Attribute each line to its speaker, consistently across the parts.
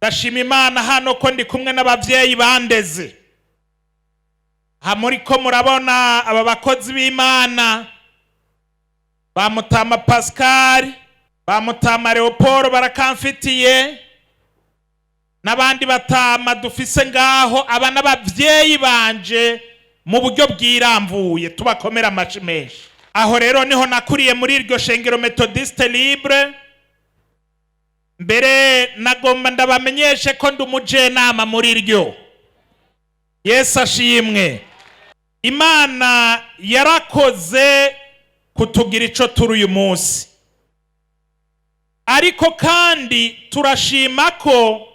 Speaker 1: Ndashima Imana hano ko ndi kumwe n'abavyeyi bandeze. Aha muriko murabona aba bakozi b'Imana, ba Mutama Pascal, ba Mutama Leopold barakamfitiye, n'abandi batama dufise ngaho. Aba n'abavyeyi banje mu buryo bwiramvuye, tubakomera amashi menshi. Aho rero niho nakuriye, muri iryo shengero Methodiste Libre. Mbere nagomba ndabamenyeshe ko ndi umujenama muri ryo. Yesu ashimwe. Imana yarakoze kutugira ico turi uyu munsi, ariko kandi turashima ko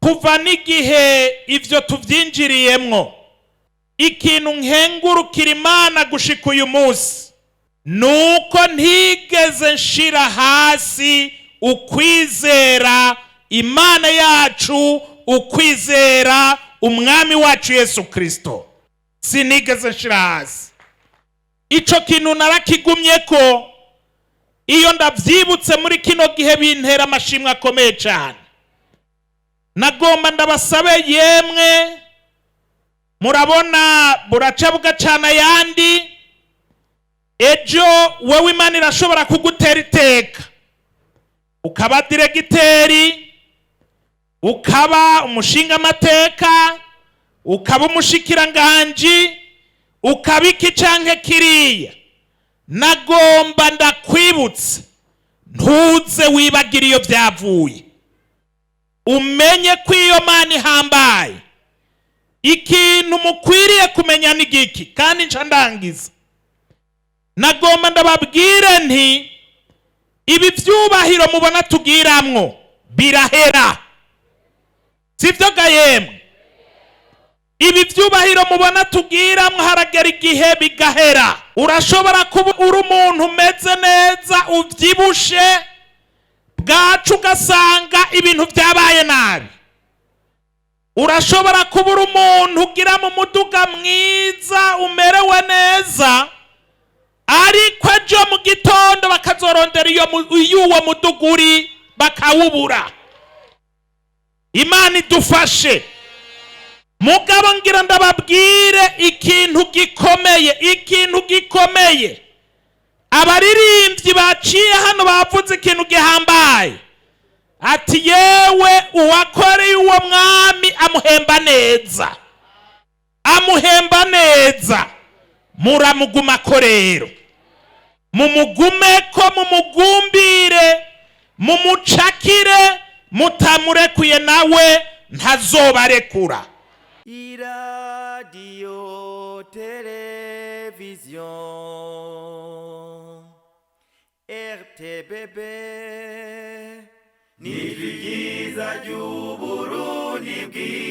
Speaker 1: kuva n'igihe ivyo tuvyinjiriyemwo, ikintu nkengurukira Imana gushika uyu munsi nuko ntigeze nshira hasi ukwizera Imana yacu, ukwizera Umwami wacu Yesu Kristo. Sinigeze nshira hasi ico kintu, narakigumye ko. Iyo ndavyibutse muri kino gihe bintera amashimwe akomeye cyane. Nagomba ndabasabe yemwe, murabona buraca bugacana ayandi. Ejo wewe Imana irashobora kugutera iteka, ukaba diregiteri, ukaba umushingamateka, ukaba umushikiranganji, ukaba iki canke kiriya. Nagomba ndakwibutse, ntuze wibagire iyo byavuye, umenye ko iyo Mana ihambaye. Ikintu mukwiriye kumenya ni giki? Kandi nca ndangiza. Nagomba ndababwire nti ibi byubahiro mubona tugiramwo birahera, sibyo ga yemwe? Ibi byubahiro mubona tugiramwo haragera igihe bigahera. Urashobora kuba uri umuntu umeze neza, ubyibushe, bwacu ugasanga ibintu byabaye nabi. Urashobora kuba uri umuntu ugira mu muduga mwiza, umerewe neza, ariko ejo mu gitondo bakazorondera iyo uwo muduga uri bakawubura. Imana idufashe. Mugabo ngira ndababwire ikintu gikomeye, ikintu gikomeye. Abaririmbyi baciye hano bavuze ikintu gihambaye, ati yewe, uwakoreye uwo mwami amuhemba neza, amuhemba neza. Muramugumako rero, mumugumeko, mumugumbire, mumucakire. Mutamurekuye nawe ntazobarekura.
Speaker 2: Iradiyo televiziyo RTBB ni ryiza ry'Uburundi bwiza.